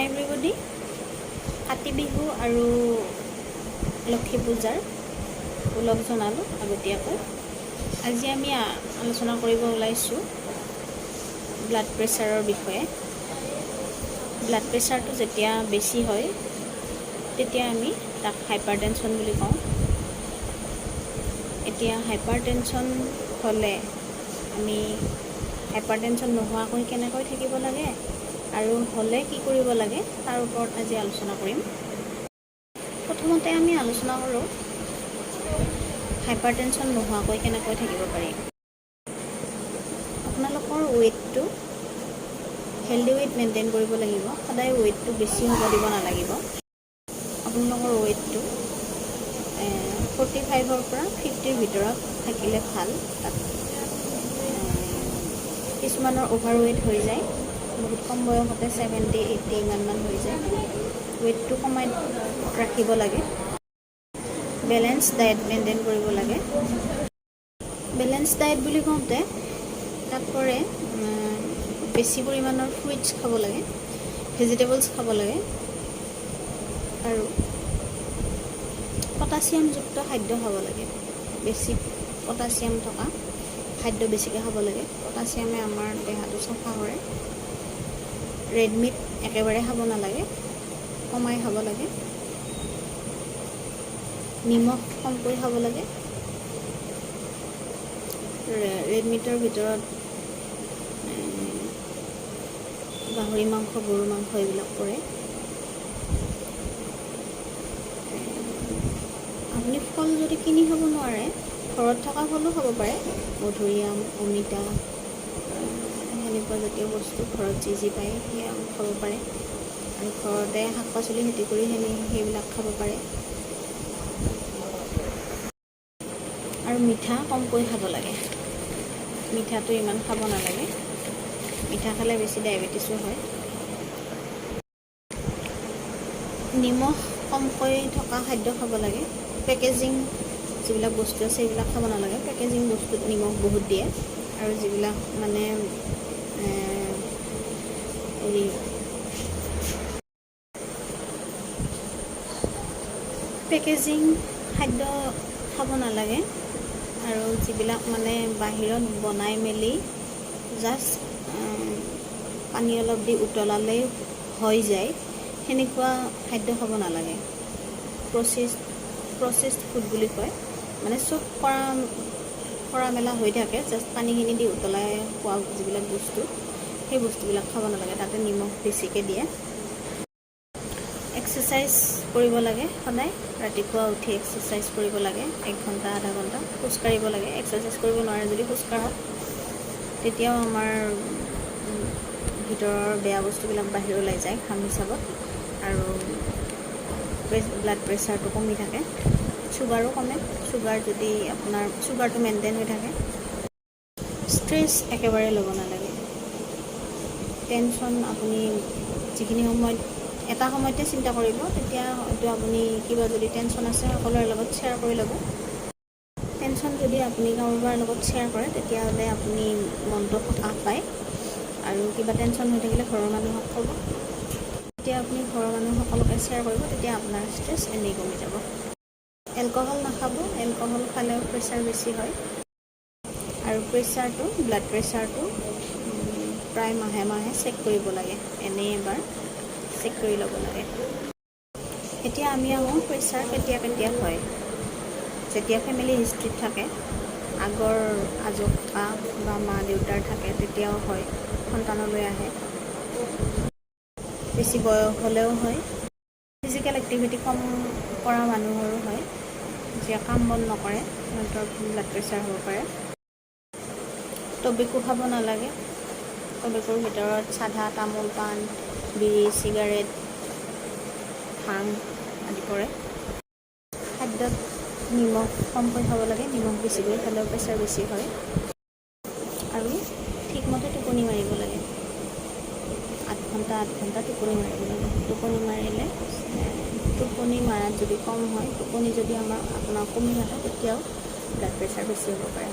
Everybody. Kati Bihu আৰু লক্ষী পূজাৰ ওলগ জনালোঁ আগতীয়াকৈ। আজি আমি আলোচনা কৰিব ওলাইছোঁ ব্লাড প্ৰেছাৰৰ বিষয়ে। ব্লাড প্ৰেছাৰটো যেতিয়া বেছি হয়, তেতিয়া আমি তাক হাইপাৰ টেনশ্যন বুলি কওঁ। এতিয়া হাইপাৰ টেনশ্যন হ'লে আমি হাইপাৰ টেনশ্যন নোহোৱাকৈ কেনেকৈ থাকিব লাগে আৰু হ'লে কি কৰিব লাগে, তাৰ ওপৰত আজি আলোচনা কৰিম। প্ৰথমতে আমি আলোচনা কৰোঁ হাইপাৰ টেনশ্যন নোহোৱাকৈ কেনেকৈ থাকিব পাৰি। আপোনালোকৰ ৱেইটটো হেল্ডি ৱেইট মেইনটেইন কৰিব লাগিব। সদায় ৱেইটটো বেছি হ'ব দিব নালাগিব। আপোনালোকৰ ৱেইটটো 45ৰ পৰা 50ৰ ভিতৰত থাকিলে ভাল। তাত কিছুমানৰ অ'ভাৰ ৱেইট হৈ যায়, বহুত কম বয়সতে 70, 80 ইমানমান হৈ যায়। ৱেইটটো কমাই ৰাখিব লাগে। বেলেঞ্চ ডায়েট মেইনটেইন কৰিব লাগে। বেলেঞ্চ ডায়েট বুলি কওঁতে তাত পৰে বেছি পৰিমাণৰ ফ্ৰুইটছ খাব লাগে, ভেজিটেবলছ খাব লাগে আৰু পটাছিয়ামযুক্ত খাদ্য খাব লাগে। বেছি পটাছিয়াম থকা খাদ্য বেছিকৈ খাব লাগে। পটাছিয়ামে আমাৰ দেহাটো চাফা কৰে। ৰেড মিট একেবাৰে খাব নালাগে, কমাই খাব লাগে। নিমখ কমকৈ খাব লাগে। ৰেড মিটৰ ভিতৰত গাহৰি মাংস, গৰু মাংস এইবিলাক পৰে। আপুনি ফল যদি কিনি খাব নোৱাৰে, ঘৰত থকা ফলো খাব পাৰে। মধুৰিআম, অমিতা, সেনেকুৱা জাতীয় বস্তু ঘৰত যি যি পায় সেয়া খাব পাৰে আৰু ঘৰতে শাক পাচলি খেতি কৰি সেইবিলাক খাব পাৰে। আৰু মিঠা কমকৈ খাব লাগে। মিঠাটো ইমান খাব নালাগে। মিঠা খালে বেছি ডায়েবেটিছো হয়। নিমখ কমকৈ থকা খাদ্য খাব লাগে। পেকেজিং যিবিলাক বস্তু আছে, সেইবিলাক খাব নালাগে। পেকেজিং বস্তুত নিমখ বহুত দিয়ে। আৰু যিবিলাক মানে হেৰি পেকেজিং খাদ্য খাব নালাগে আৰু যিবিলাক মানে বাহিৰত বনাই মেলি জাষ্ট পানী অলপ দি উতলালেই হৈ যায়, সেনেকুৱা খাদ্য খাব নালাগে। প্ৰচেছড ফুড বুলি কয়। মানে চব কৰা কৰা মেলা হৈ থাকে, জাষ্ট পানীখিনি দি উতলাই খোৱা যিবিলাক বস্তু, সেই বস্তুবিলাক খাব নালাগে। তাতে নিমখ বেছিকৈ দিয়ে। এক্সাৰচাইজ কৰিব লাগে সদায়। ৰাতিপুৱা উঠি এক্সাৰচাইজ কৰিব লাগে। এক ঘণ্টা, আধা ঘণ্টা খোজকাঢ়িব লাগে। এক্সাৰচাইজ কৰিব নোৱাৰে যদি খোজকাঢ়ক, তেতিয়াও আমাৰ ভিতৰৰ বেয়া বস্তুবিলাক বাহিৰ ওলাই যায় ঘাম হিচাপত আৰু ব্লাড প্ৰেছাৰটো কমি থাকে, চুগাৰো কমে, চুগাৰ যদি আপোনাৰ চুগাৰটো মেইনটেইন হৈ থাকে। ষ্ট্ৰেছ একেবাৰে ল'ব নালাগে। টেনশ্যন আপুনি যিখিনি সময়ত এটা সময়তে চিন্তা কৰিব, তেতিয়া হয়তো আপুনি কিবা যদি টেনশ্যন আছে, সকলোৰে লগত শ্বেয়াৰ কৰি ল'ব। টেনশ্যন যদি আপুনি কাৰোবাৰ লগত শ্বেয়াৰ কৰে, তেতিয়াহ'লে আপুনি মনটো সকাহ পায়। আৰু কিবা টেনশ্যন হৈ থাকিলে ঘৰৰ মানুহক ক'ব। যেতিয়া আপুনি ঘৰৰ মানুহ সকলোকে শ্বেয়াৰ কৰিব, তেতিয়া আপোনাৰ ষ্ট্ৰেছ এনেই কমি যাব। এলকহল নাখাব। এলকহল খালেও প্ৰেছাৰ বেছি হয়। আৰু ব্লাড প্ৰেছাৰটো প্ৰায় মাহে মাহে চেক কৰিব লাগে। এনেই এবাৰ চেক কৰি ল'ব লাগে। এতিয়া আমি আহোঁ প্ৰেছাৰ কেতিয়া কেতিয়া হয়। যেতিয়া ফেমিলি হিষ্ট্ৰীত থাকে, আগৰ আজো ককা বা মা দেউতাৰ থাকে, তেতিয়াও হয়, সন্তানলৈ আহে। বেছি বয়স হ'লেও হয়। ফিজিকেল এক্টিভিটি কম কৰা মানুহৰো হয়। যিয়ে কাম বন নকৰে, সিহঁতৰ ব্লাড প্ৰেছাৰ হ'ব পাৰে। টবেকো খাব নালাগে। টবেকোৰ ভিতৰত চাধা, তামোল পাণ, বিড়ি, চিগাৰেট, ভাং আদি পৰে। খাদ্যত নিমখ কমকৈ খাব লাগে। নিমখ বেছিকৈ খালেও প্ৰেছাৰ বেছি হয়। আৰু ঠিকমতে টোপনি মাৰিব লাগে। 8 ঘণ্টা, 8 ঘণ্টা টোপনি মাৰিব লাগে। টোপনি মাৰিলে, টোপনি মাৰাত যদি কম হয়, টোপনি যদি আপোনাৰ কমি থাকে, তেতিয়াও ব্লাড প্ৰেছাৰ বেছি হ'ব পাৰে।